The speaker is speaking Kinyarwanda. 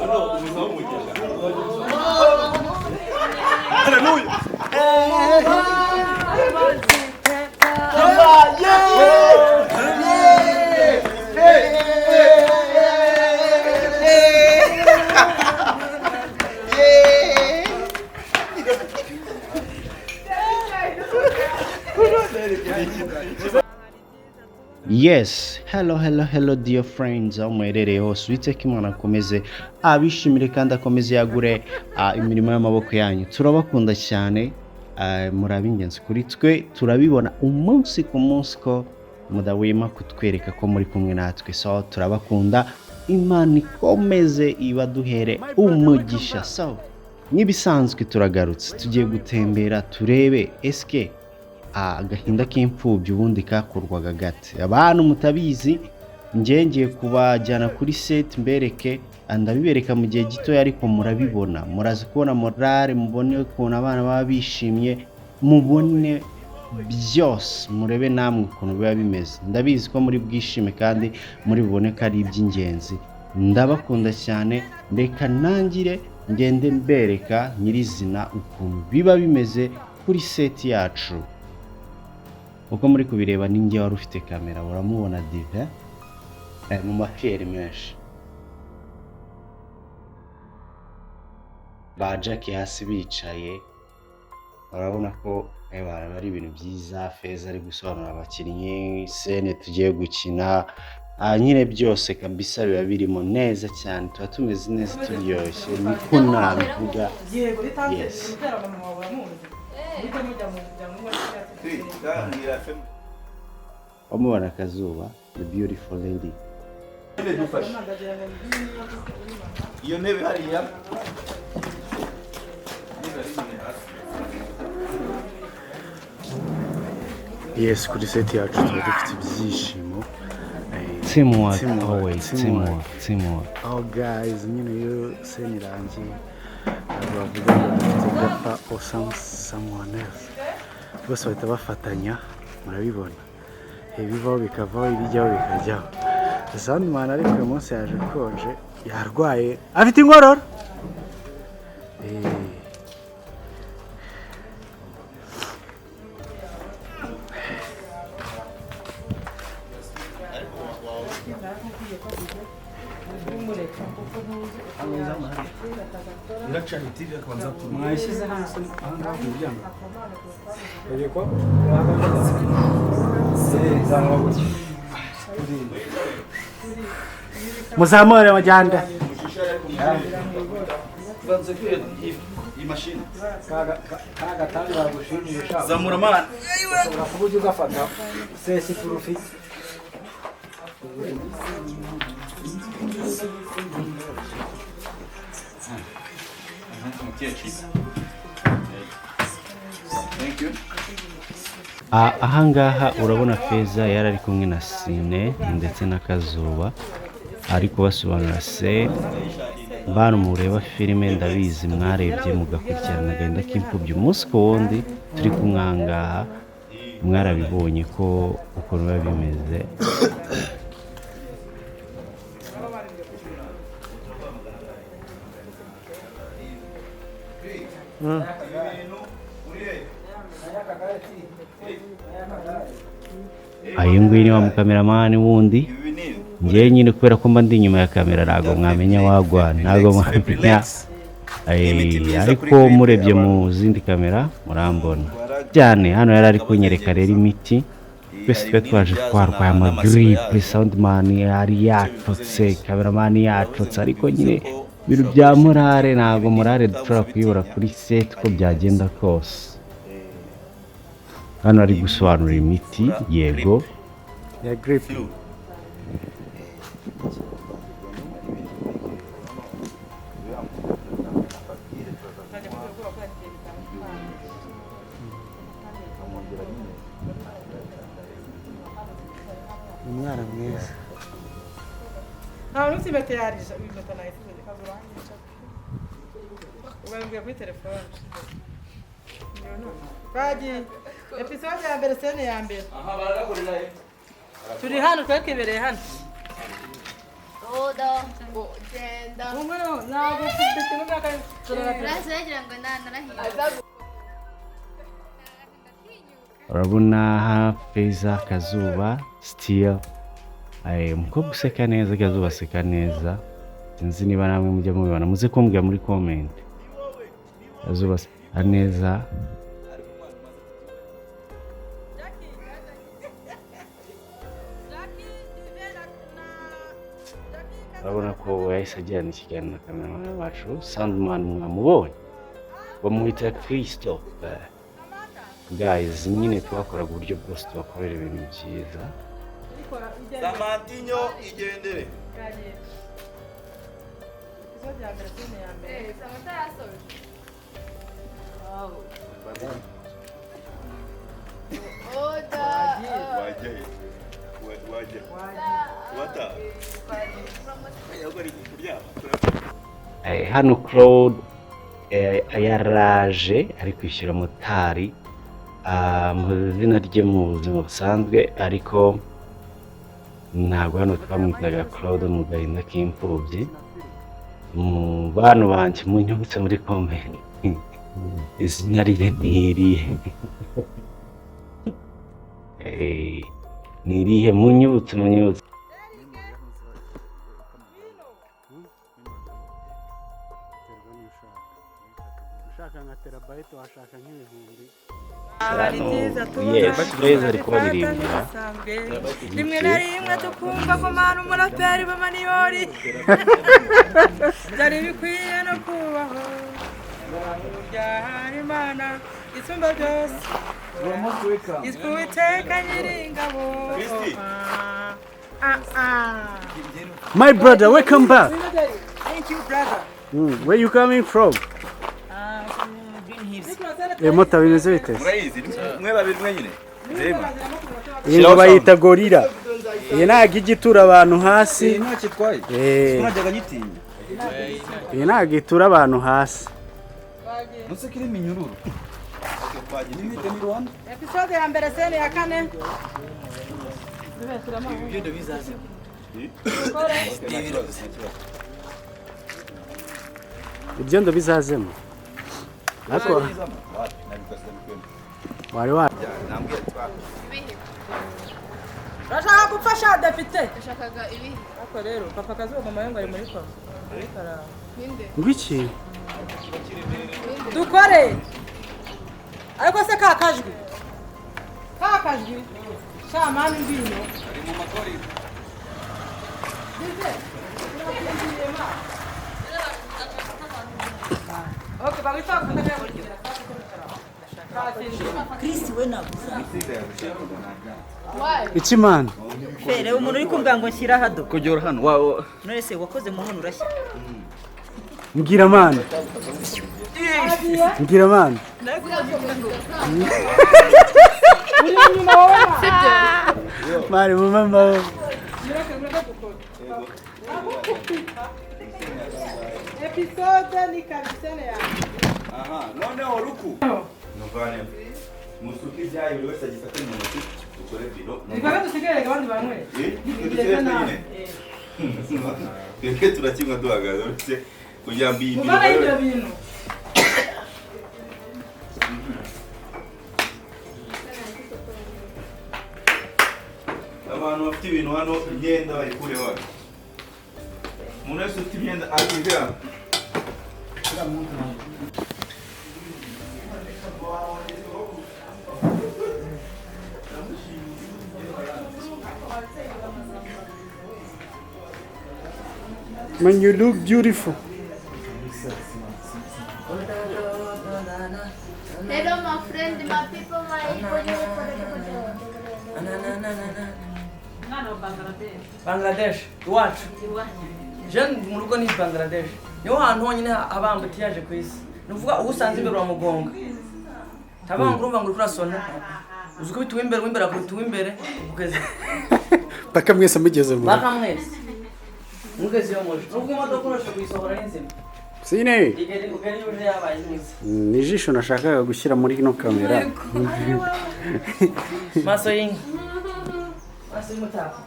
Umugisha. Haleluya. Yes, hello, hello, hello, dear friends, aho muherereye hose, Uwiteka Imana akomeze abishimire kandi akomeze yagure imirimo y'amaboko yanyu. Turabakunda cyane, muri ab'ingenzi kuri twe. Turabibona umunsi ku munsi ko mudahwema kutwereka ko muri kumwe natwe. So turabakunda, Imana ikomeze ibaduhere umugisha. So nk'ibisanzwe turagarutse, tugiye gutembera turebe eske agahinda k'imfubyi ubundi kakorwaga gate. Abantu mutabizi, njye ngiye kubajyana kuri set mbereke. Ndabibereka mu gihe gitoya, ariko murabibona, muraza kubona morale, mubone ukuntu abana baba bishimye, mubone byose, murebe namwe ukuntu biba bimeze. Ndabizi ko muri bwishime kandi muri bubone ko ari iby'ingenzi. Ndabakunda cyane. Reka ntangire ngende mbereka nyirizina ukuntu biba bimeze kuri set yacu. Uko muri kubireba, ni njye wari ufite kamera. Uramubona Dive mu mafiyeri menshi, ba Jackie hasi bicaye. Urabona ko ari ibintu byiza. Feza ari gusobanurira abakinnyi scène tugiye gukina. Nyine byose kabisa biba birimo neza cyane, tuba tumeze neza, turyoshye, niko nabivuga. Yego, ritanze. Yes. Gutera mama wawe uramuzi, mujye mujya mu muryango umwe. Wamubona Akazuba, the beautiful lady. Dufashe iyo ntebe hariya. Intebe hari hasi. Yes, kuri set yacu tuba dufite ibyishimo. Teamwork. Teamwork, always. Teamwork. Teamwork, teamwork. Aho guys nyine iyo scène irangiye, ntabwo bavuga ngo dufite gaffer or someone else, bose bahita bafatanya. Murabibona, ibivaho bikavaho, ibijyaho bikajyaho. Sandman ariko uyu munsi yaje konje, yarwaye, afite inkorora. Iracana TV akabanza Mwayishyize hasi aha ngaha ku muryango, bagiye ko zangwa gutya. Muzamure mujyanda. Tubanze kwiye iyi mashini. Ka gatanda bagushimisha. Zamura amana. Ushobora kuba ujya ugafata sesi turufi. Umukecuru, thank you. Ahangaha urabona Feza yari ari kumwe na Sine ndetse na Kazuba, ari kubasobanurira se. Bantu mureba filime, ndabizi mwarebye mugakurikirana Agahinda k'Imfubyi umunsi ku wundi. Turi kumwe ahangaha, mwarabibonye ko ukuntu biba bimeze. Uyu nguyu ni wa mukameramani wundi. Ngewe nyine kubera ko mba ndi inyuma ya kamera, ntabwo mwamenya wagwa, ntabwo mwamenya. Ariko murebye mu zindi kamera murambona cyane. Hano yari ari kunyereka rero imiti. Twese twari twaje twarwaye amagiripe, soundman yari yacotse, kameramani yacotse, ariko nyine ibintu bya morale, ntabwo morale dushobora kuyibura kuri set uko byagenda kose. Hano ari gusobanura imiti, yego. Ya grippe. Umwana mwiza. Nta munsi impeta yarije, impeta nayisize kazurangica. Ubabwiye kuri telefone. Twagiye episode ya mbere, scène ya mbere. Aha baragakorera he? Turi hano, twakibereye hano. Oda ugenda. Ntabwo ufite ikintu Urazagira ngo narahiye. Urabona Feza, Kazuba still, umukobwa useka neza, Kazuba aseka neza. Sinzi niba namwe mujya mubibona, muze kumbwira muri comment. Kazuba aseka neza. Urabona ko yahise agirana ikiganiro na cameraman wacu Sandman, mwamubonye, bamwita Christophe. Guys, nyine twakoraga uburyo bwose tubakorera ibintu byiza. Samantinyo igendere. Samantha yasoje. Oda. Wajye. Wajye. Wata. Hano Claude yaraje ari kwishyura motari mu izina rye mu buzima busanzwe, ariko ntabwo hano twamwitaga Claude mu gahinda k'imfubyi. Mu bantu banjye munyibutse muri comment izina rye ni irihe? Ni irihe? Munyibutse, munyibutse. Ushaka nka terabyte washaka nk'ibihumbi. Yes, Feza ari kubaririmbira. Rimwe na rimwe tukumva ko mara umuraperi b'amaniyori byari bikwiye no kubaho. Byahari Imana isumba byose, yitwa Uwiteka Nyiringabo. My brother, welcome back. Thank you, brother. Where you coming from? Mota bimeze bite? Murayizi mwe babiri mwenyine. Reba. Iyi ngo bayita gorira. Iyi ntabwo ijya itura abantu hasi. Iyi ntacyo itwaye. Sinajyaga nyitinya. Iyi ntabwo itura abantu hasi. Nuse kiri iminyururu. Episode ya mbere scene ya kane. Ibyondo bizazemo. Ariko wari wa Urashaka gupfasha depite? Yashakaga ibihe. Ariko rero papa Kazuba mama yangu ari muri kwa. Ninde? Ngwiki? Dukore. Ariko se ka kajwi. Ka kajwi. Sha mani ngwino. Ari mu makori. Okay, bagita kutaka. Chris we naguza. Iki man? Fere umuntu uri kumbwa ngo nshyira hado. Kujyora hano wa None se wakoze mu nkono urashya. Mbwira man. Mbwira man. Uri inyuma wowe ma. Mari mu mama. Episode ni kabisene ya. Aha, noneho ruku. Nuvane. Musuki ibyayi buri wese agifate mu ntoki dukore biro. Nikaga dusigaye abandi banywe. Dusigaye twenyine. Twebwe turakinywa duhagaze uretse kugira ngo iyi biro. Muvane ibyo bintu. Abantu bafite ibintu hano imyenda bayikure hano. Umuntu wese ufite imyenda akigera. Man, you look beautiful. Hello, my friend, my people, my Bangladesh, iwacu. Jean mu rugo ni Bangladesh. Niho hantu honyine haba ambutiyaje ku isi. Nuvuga usanze imbere uramugonga. Tabanga urumva ngo urasona. Uzi ko bituwe imbere, w'imbere akubita uw'imbere ugeze. Paka mwese mugeze mu. Paka mwese. Mugeze yo muje. Nubwo imodoka urasha kuyisohora n'inzima. Sine. Igeri ugeri uje yabaye nziza. Ni ijisho nashakaga gushyira muri ino kamera. Maso y'inka. Maso y'umutako.